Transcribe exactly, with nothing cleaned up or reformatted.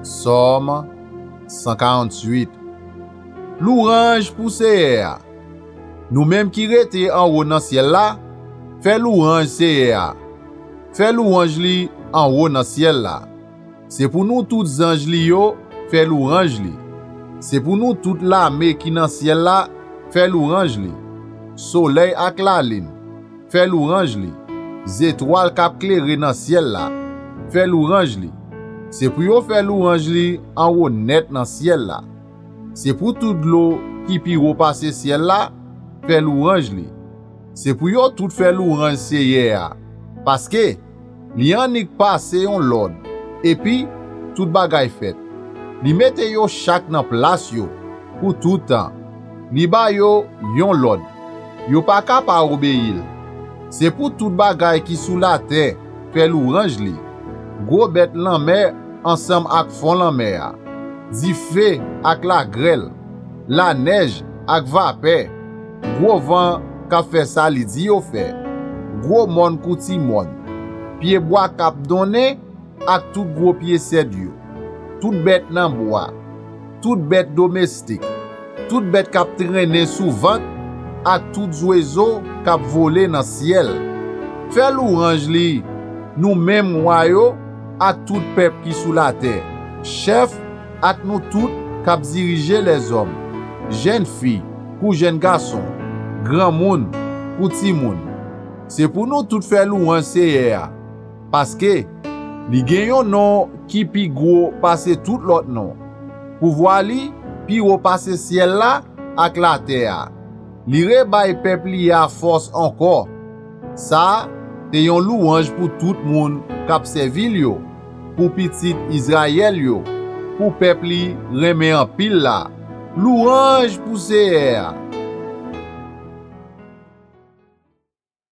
Sòm san karanntuit. Louwanj pou Seyè a. Nou menm ki rete anwo nan syèl la, fè louwanj Seyè a. Fè louwanj li anwo nan syèl la. Se pou nou tout zanj li yo fè louwanj li. Se pou nou tout lame ki nan syèl la fè louwanj li. Solèy ak lalin, fè louwanj li. Zetwal k ap klere nan syèl la, fè louwanj li. Se pou yo fè louwanj li anwo nèt nan syèl la. Se pou tout dlo ki pi wo pase syèl la fè louwanj li. Se pou yo tout fè louwanj Seyè a, paske li annik pase yon lòd, epi tout bagay fèt. Li mete yo chak nan plas yo pou tout tan. Li ba yo yon lòd. Yo pa ka pa obeyi l. Se pou tout bagay ki sou latè fè louwanj li. Gwo bèt lanmè ansanm ak fon lanmè a, dife ak lagrèl, lanèj ak vapè, gwo van k ap fè sa li di yo fè, gwo mòn kou ti mòn, pyebwa k ap donnen ak tout gwo pye sèd yo, tout bèt nan bwa, tout bèt domestik, tout bèt k ap trennen sou vant, ak tout zwezo k ap vole nan syèl. Fè louwanj li, nou menm wa yo, ak tout pèp ki sou latè, chèf, ak nou tout k ap dirije lèzòm, jèn fi kou jèn gason, granmoun kou timoun. Se pou nou tout fè louwanj Seyè a, paske li gen yon non ki pi gwo pase tout lòt non. Pouvwa li pi wo pase syèl la ak latè a. Li rebay pèp li a fòs ankò. Sa a te yon louwanj pou tout moun k ap sèvi l yo, pou pitit Izrayèl yo, pou pèp li renmen anpil la. Louwanj pou Seyè a!